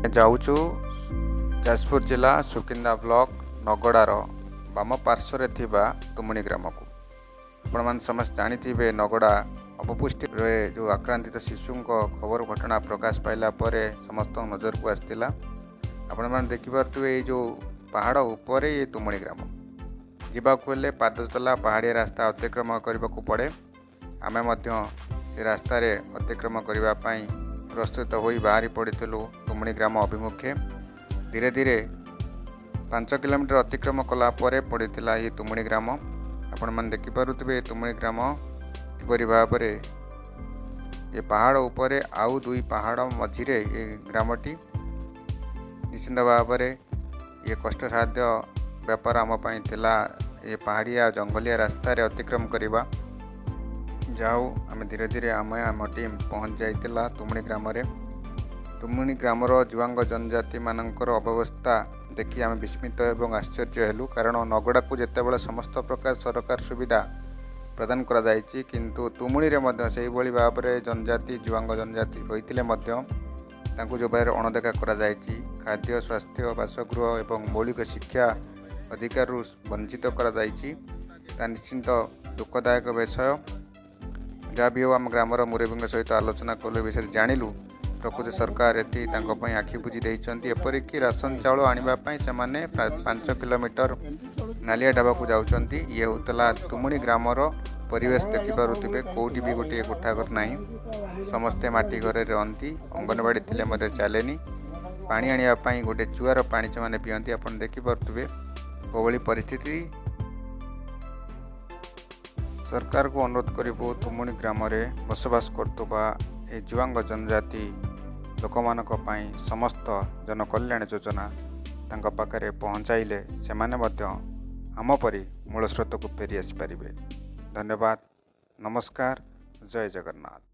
ଯାଉଛୁ ଯାଜପୁର ଜିଲ୍ଲା ସୁକିନ୍ଦା ବ୍ଲକ ନଗଡ଼ାର ବାମ ପାର୍ଶ୍ୱରେ ଥିବା ତୁମୁଣି ଗ୍ରାମକୁ। ଆପଣମାନେ ସମସ୍ତେ ଜାଣିଥିବେ, ନଗଡ଼ା ଅପପୁଷ୍ଟିରେ ଯେଉଁ ଆକ୍ରାନ୍ତିତ ଶିଶୁଙ୍କ ଖବର ଘଟଣା ପ୍ରକାଶ ପାଇଲା ପରେ ସମସ୍ତଙ୍କ ନଜରକୁ ଆସିଥିଲା। ଆପଣମାନେ ଦେଖିପାରୁଥିବେ, ଏଇ ଯେଉଁ ପାହାଡ଼ ଉପରେ ଏ ତୁମୁଣି ଗ୍ରାମ। ଯିବାକୁ ହେଲେ ପାଦଚଲା ପାହାଡ଼ିଆ ରାସ୍ତା ଅତିକ୍ରମ କରିବାକୁ ପଡ଼େ। ଆମେ ମଧ୍ୟ ସେ ରାସ୍ତାରେ ଅତିକ୍ରମ କରିବା ପାଇଁ ପ୍ରସ୍ତୁତ ହୋଇ ବାହାରି ପଡ଼ିଥିଲୁ ତୁମୁଣି ଗ୍ରାମ ଅଭିମୁଖେ। ଧୀରେ ଧୀରେ 5 କିଲୋମିଟର ଅତିକ୍ରମ କଲା ପରେ ପଡ଼ିଥିଲା ଏହି ତୁମୁଣି ଗ୍ରାମ। ଆପଣମାନେ ଦେଖିପାରୁଥିବେ, ଏ ତୁମୁଣି ଗ୍ରାମ କିପରି ଭାବରେ ଏ ପାହାଡ଼ ଉପରେ ଆଉ ଦୁଇ ପାହାଡ଼ ମଝିରେ ଏ ଗ୍ରାମଟି। ନିଶ୍ଚିନ୍ତ ଭାବରେ ଇଏ କଷ୍ଟସାଧ୍ୟ ବ୍ୟାପାର ଆମ ପାଇଁ ଥିଲା, ଏ ପାହାଡ଼ିଆ ଜଙ୍ଗଲିଆ ରାସ୍ତାରେ ଅତିକ୍ରମ କରିବା। ଯାଉ ଆମେ ଧୀରେ ଧୀରେ ଆମ ଟିମ୍ ପହଞ୍ଚି ଯାଇଥିଲା ତୁମୁଣି ଗ୍ରାମରେ। ତୁମୁଣି ଗ୍ରାମର ଜୁଆଙ୍ଗ ଜନଜାତିମାନଙ୍କର ଅବ୍ୟବସ୍ଥା ଦେଖି ଆମେ ବିସ୍ମିତ ଏବଂ ଆଶ୍ଚର୍ଯ୍ୟ ହେଲୁ, କାରଣ ନଗଡ଼ାକୁ ଯେତେବେଳେ ସମସ୍ତ ପ୍ରକାର ସରକାର ସୁବିଧା ପ୍ରଦାନ କରାଯାଇଛି, କିନ୍ତୁ ତୁମୁଣିରେ ମଧ୍ୟ ସେଇଭଳି ଭାବରେ ଜନଜାତି, ଜୁଆଙ୍ଗ ଜନଜାତି ରହିଥିଲେ ମଧ୍ୟ ତାଙ୍କୁ ଯେଉଁ ଭାବରେ ଅଣଦେଖା କରାଯାଇଛି, ଖାଦ୍ୟ, ସ୍ୱାସ୍ଥ୍ୟ, ବାସଗୃହ ଏବଂ ମୌଳିକ ଶିକ୍ଷା ଅଧିକାରରୁ ବଞ୍ଚିତ କରାଯାଇଛି, ତାହା ନିଶ୍ଚିନ୍ତ ଦୁଃଖଦାୟକ ବିଷୟ। ଯାହା ବି ହେଉ, ଆମ ଗ୍ରାମର ମୁରବୀଙ୍କ ସହିତ ଆଲୋଚନା କଲୁ, ଏ ବିଷୟରେ ଜାଣିଲୁ। ପ୍ରକୃତ ସରକାର ଏଠି ତାଙ୍କ ପାଇଁ ଆଖି ବୁଜି ଦେଇଛନ୍ତି। ଏପରିକି ରାସନ ଚାଉଳ ଆଣିବା ପାଇଁ ସେମାନେ ପ୍ରାୟ 5 କିଲୋମିଟର ନାଲିଆ ଢାବାକୁ ଯାଉଛନ୍ତି। ଇଏ ହେଉଥିଲା ତୁମୁଣି ଗ୍ରାମର ପରିବେଶ। ଦେଖିପାରୁଥିବେ, କେଉଁଠି ବି ଗୋଟିଏ କୋଠା ଘର ନାହିଁ। ସମସ୍ତେ ମାଟି ଘରେ ରହନ୍ତି। ଅଙ୍ଗନବାଡ଼ି ଥିଲେ ମଧ୍ୟ ଚାଲେନି। ପାଣି ଆଣିବା ପାଇଁ ଗୋଟେ ଚୁଆର ପାଣି ସେମାନେ ପିଅନ୍ତି। ଆପଣ ଦେଖିପାରୁଥିବେ କୋଭଳି ପରିସ୍ଥିତି। ସରକାରକୁ ଅନୁରୋଧ କରିବୁ, ତୁମୁଣି ଗ୍ରାମରେ ବସବାସ କରୁଥିବା ଏ ଜୁଆଙ୍ଗ ଜନଜାତି ଲୋକମାନଙ୍କ ପାଇଁ ସମସ୍ତ ଜନକଲ୍ୟାଣ ଯୋଜନା ତାଙ୍କ ପାଖରେ ପହଞ୍ଚାଇଲେ ସେମାନେ ମଧ୍ୟ ଆମ ପରି ମୂଳ ସ୍ରୋତକୁ ଫେରି ଆସିପାରିବେ। ଧନ୍ୟବାଦ, ନମସ୍କାର, ଜୟ ଜଗନ୍ନାଥ।